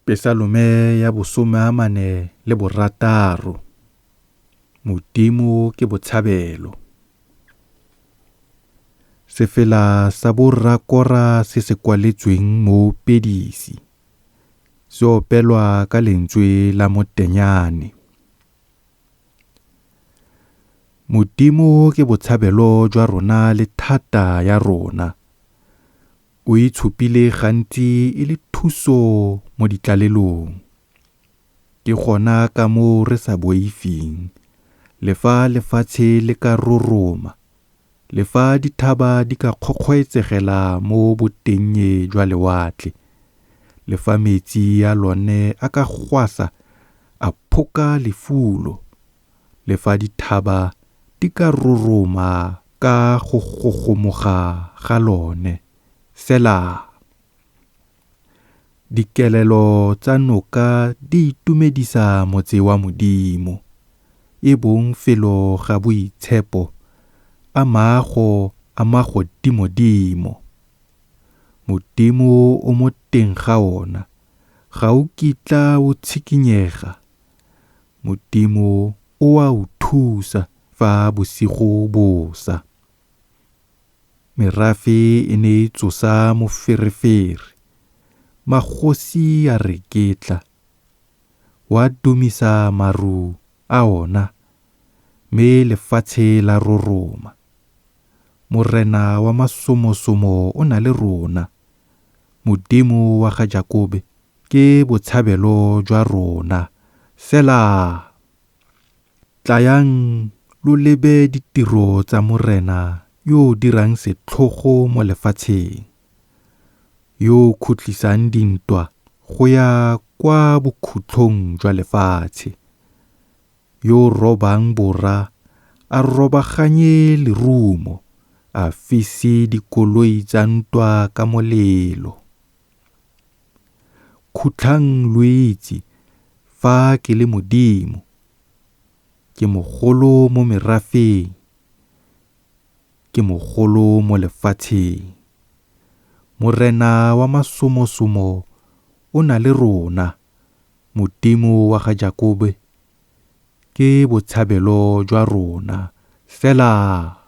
Pesalome ya bosomeamane le borataro. Modimo ke botshabelo. Sefela sa borra Kora se se kwaletsweng moopedisi. Se opelwa ka lentswe la motenyane. Modimo ke botshabelo jwa rona le thata ya rona. O itshupile gantsi e le thuso mo ditlalelong. Ke gona ka moo re sa boifeng, le fa lefatshe le ka roroma, le fa dithaba di ka kgokgoetsegela mo botennye jwa lewatle, le fa metsi a lone a ka gwasa a phoka lefulo, le fa dithaba di ka roroma ka go gogomoga ga lone. Selah. Dikelelo tsa noka di itumedisa motse wa Modimo, e bong felo ga boitshepo a maago a magodimodimo. Modimo o mo teng ga ona, ga o kitla o tshikinyega. Modimo o a o thusa fa bosigo bo sa. Merafe e ne e tsosa moferefere, magosi a reketla. Wa dumisa maru a ona, mme lefatshe la roroma. Morena wa masomosomo o na le rona, Modimo wa ga Jakobe ke botshabelo jwa rona. Selah. Tlayang lo lebe ditiro tsa Morena yo o dirang setlhogo mo lefatsheng, yo o khutlisang dintwa go ya kwa bokhutlong jwa lefatshe, yo o robang bora a robaganye lerumo, a fise dikoloi tsa ntwa ka molelo. Khutlang lo itse fa ke le Modimo. Ke mogolo mo merafeng, ke mogolo mo lefatsheng. Morena wa masomosomo o na le rona, Modimo wa ga Jakobe ke botshabelo jwa rona. Selah.